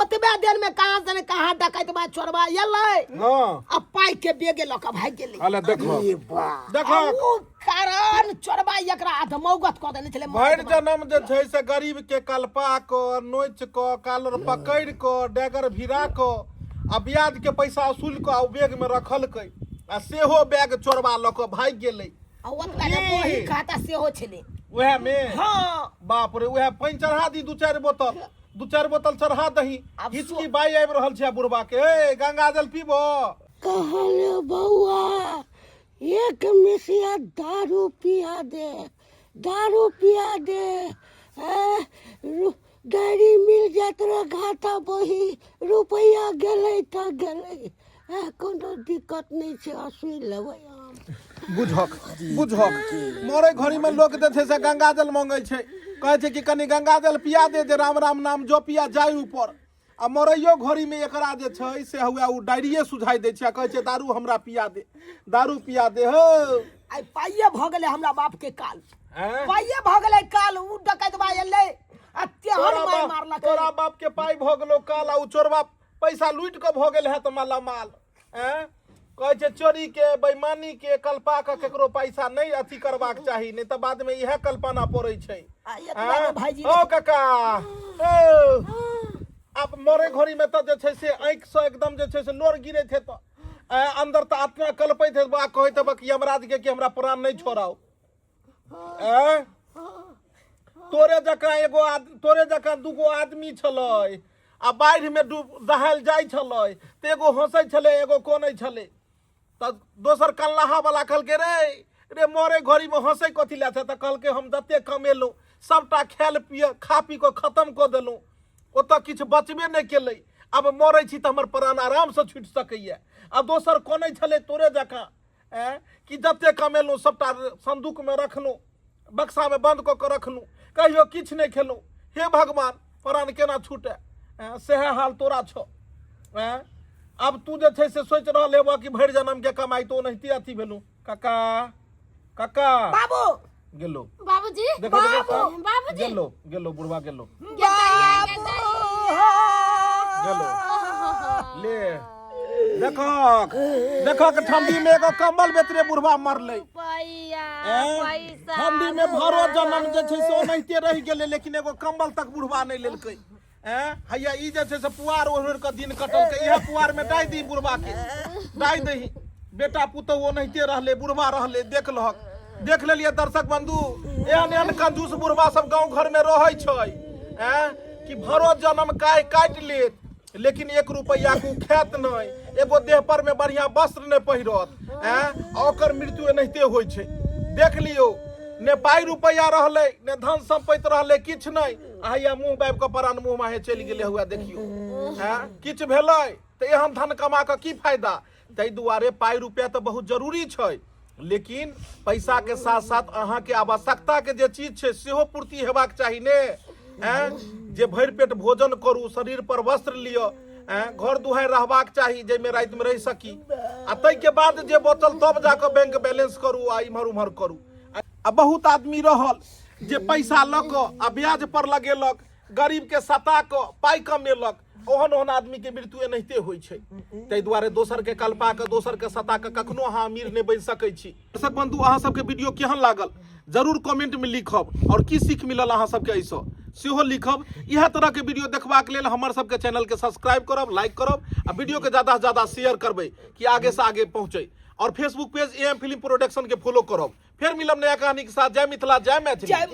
Speaker 4: ओतबे देर में कहाँ से ने कहाँ डकैतबा चोरबा एलै
Speaker 2: हाँ
Speaker 4: आ पाइ के बेगे लऽ कऽ भागि गेलै
Speaker 2: अले देखो देखो
Speaker 4: आ उ कारण चोरबा एकरा अधमौगत कऽ देने छलै
Speaker 2: भरि जन्म जे छै से गरीब के कलपा कऽ नोचि कऽ कालर पकड़ि कऽ डैगर भिरा कऽ आ ब्याज के पैसा वसूल कऽ आ ओ बैग में रखलकै आ सेहो बैग चोरबा लऽ कऽ भागि गेलै
Speaker 4: आ ओतबे ने बही खाता सेहो छलै
Speaker 2: उएह में
Speaker 4: हाँ
Speaker 2: बाप रे उएह पानि चढ़ा दी दू चारि बोतल दू चारि बोतल चढ़ा दही
Speaker 4: आब
Speaker 2: हिचकी बाई आबि रहल छै बुढ़बा के ए गंगा जल पीबो
Speaker 6: कहले बौआ एक मिसिया दारू पिया दे दारू पिया दे ए, डायरी मिल जात रह घाटा बही रुपैआ गेलै तऽ गेलै ए, कोनो दिक्कत नहि छै असुइ लेबै हम
Speaker 2: बुझक बुझक मरे घड़ी में लोक जे छै से गंगा जल मंगै छै कहै छै कि कनि गंगा जल पिया दे जे राम राम नाम जपिया जाय ऊपर आ मरैयो घड़ी में एकरा जे छै से हुए ओ डायरिये सुझाइ दै छै आ कहै छै दारू हमरा पिया दे दारू पिया दे हो
Speaker 4: आइ पाइए भऽ गेलै हमरा बाप के काल
Speaker 2: हैं?
Speaker 4: पाइए भऽ गेलै काल उ डकैतबा एलै आ तेहन
Speaker 2: तोरा
Speaker 4: मारि
Speaker 2: बाप
Speaker 4: मारलकै
Speaker 2: तोरा बाप के पाइ भऽ गेलो काल आ उ चोरबा पैसा लूटि कऽ भऽ गेल हैत माला माल ऐं कहै छै चोरी के बेईमानी के कल्पा के केकरो पैसा नहि अथी करबाक चाही नहि तऽ बाद में इएह कल्पना पड़ै छै
Speaker 4: आ एतबा
Speaker 2: ऐं?
Speaker 4: मे भाईजी
Speaker 2: ओ काका ओ आब मरे घड़ी में तऽ जे छै से आँखिसँ एकदम जे छै से नोर गिरैत हेतऽ ऐं, अंदर तऽ आत्मा कलपैत हेत बा कहैत हेबऽ कि यमराज के कि हमरा प्राण नहि छोड़ाउ ऐं? तोरे जकाँ एगो तोरे जकाँ दूगो आदमी छलै आ बाढ़िमे डूब दहायल जाइ छलै तऽ एगो हँसै छलै एगो कनै छलै तऽ दोसर कल्लाहावला कहलकै रे रे मरे घड़ीमे हँसै कथी लए छै तऽ कहलकै हम जतेक कमेलहुँ सभटा खायल पिय खा पी कऽ खतम कऽ देलहुँ ओतऽ किछु बचबे नहि केलै आब मरै छी तऽ हमर प्राण आरामसँ छुटि सकैए आ दोसर कनै छलै तोरे जकाँ ऐं कि जतेक कमेलहुँ सभटा सन्दूकमे रखलहुँ बक्सामे बन्द कऽ कऽ रखलहुँ कहियो किछु नहि खेलहुँ हे भगवान प्राण केना छूटए ऐं सएह हाल तोरा छौ ऐं आब तू जे छै से सोचि रहल हेबह कि भरि जनमके कमाइ तऽ ओनाहिते अथी भेलहुँ काका काका
Speaker 4: बाबू
Speaker 2: गेलो
Speaker 5: बाबूजी
Speaker 2: देखो देखो
Speaker 5: बाबूजी
Speaker 2: गेलो गेलो बुढ़वा गेलो गेलो ले देखक देखक ठंडी में एगो कंबल बेतरे बुढ़वा मरलै
Speaker 5: रुपैया
Speaker 2: ऐं?
Speaker 5: पैसा
Speaker 2: ठंडी में भरो जनम जे छै से ओनाहिते रहि गेलै लेकिन एगो कंबल तक बुढ़वा नहि लेलकै ऐं हैया ई जे छै से पुआर ओढ़ि ओढ़ि कऽ दिन कटलकै इएह पुआर में डाहि दी बुढ़वा के डाहि दही बेटा पुतहु ओनाहिते रहलै बुढ़वा रहलै देख लहक देख लेलियै दर्शक बंधु एहन एहन कंजूस बुढ़वा सब गाँव घर में रहै छै ऐं कि भरो जन्म काय काटि लेत लेकिन एक रुपैआ के उ खायत नहि एगो देह पर में बढ़िया वस्त्र नहि पहिरत ऐं आ ओकर मृत्यु एनाहिते होइ छै देख लियौ ने पाइ रुपैआ रहलै ने धन सम्पत्ति रहलै किछु नहि आ हैया मुँह बाबि कऽ परान मुँह माहे चलि गेलै हुआ देखियौ ऐं किछु भेलै तऽ एहन धन कमा कऽ की फायदा ताहि दुआरे पाइ रुपैआ तऽ बहुत जरूरी छै लेकिन पैसाके साथ साथ अहाँके आवश्यकताके जे चीज छै सेहो पूर्ति हेबाक चाही ने आँय जे भरि पेट भोजन करू शरीर पर वस्त्र लिअ आँय घर दुआरि रहबाक चाही जाहिमे रातिमे रहि सकी आ ताहिके बाद जे बचल तब जाकऽ बैंक बैलेंस करू आ इम्हर उम्हर करू आ बहुत आदमी रहल जे पैसा लऽ कऽ आ ब्याज पर लगेलक गरीबके सता कऽ पाइ कमेलक ओहन ओहन आदमी के मृत्यु एनाहिते होइ छै ताहि दुआरे दोसर के कल्पा के दोसर के सता के कखनो अहाँ अमीर नहि बनि सकै छी दर्शक बंधु अहाँ सबके वीडियो केहन लागल जरूर कमेंट में लिखब और की सीख मिलल अहाँ सबके एहिसँ सेहो लिखब इएह तरह के वीडियो देखबाक लेल हमर सबके चैनल के सब्सक्राइब करब लाइक करब आ वीडियो के ज्यादा से ज्यादा शेयर करबै कि आगे से आगे पहुँचे और Facebook page A M film production के फॉलो करब फिर मिलब नया कहानी के साथ जय मिथिला जय मैथिली
Speaker 4: जय